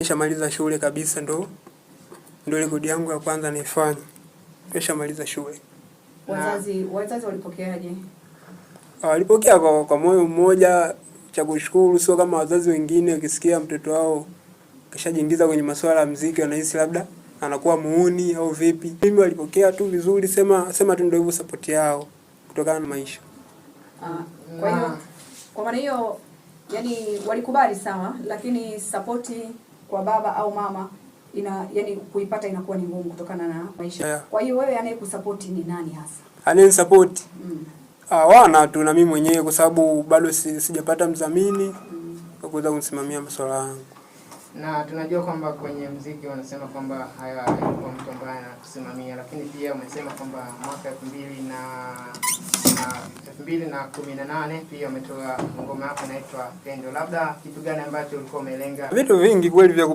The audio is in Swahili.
Nishamaliza shule kabisa, ndo rekodi yangu ya kwanza naifanya. Nishamaliza shule. Wazazi walipokeaje? Walipokea kwa moyo mmoja, cha kushukuru. Sio kama wazazi wengine, ukisikia mtoto wao kishajiingiza kwenye masuala ya muziki wanahisi labda anakuwa muuni au vipi. Mimi walipokea tu vizuri, sema sema tu ndio hivyo, support yao kutokana na maisha. Kwa hiyo kwa maana hiyo, yani walikubali sawa, lakini sapoti kwa baba au mama ina yani kuipata inakuwa ni ngumu kutokana na maisha. Kwa hiyo wewe anayekusapoti ni nani hasa? Anayenisapoti wana tu na mimi mwenyewe, kwa sababu bado sijapata mdhamini wa kuweza kunisimamia masuala yangu. Na tunajua kwamba kwenye mziki wanasema kwamba haya hayupo mtu ambaye anakusimamia, lakini pia umesema kwamba mwaka 2018 pia umetoa ngoma yako inaitwa Pendo. Labda kitu gani ambacho ulikuwa umelenga? Vitu vingi kweli vya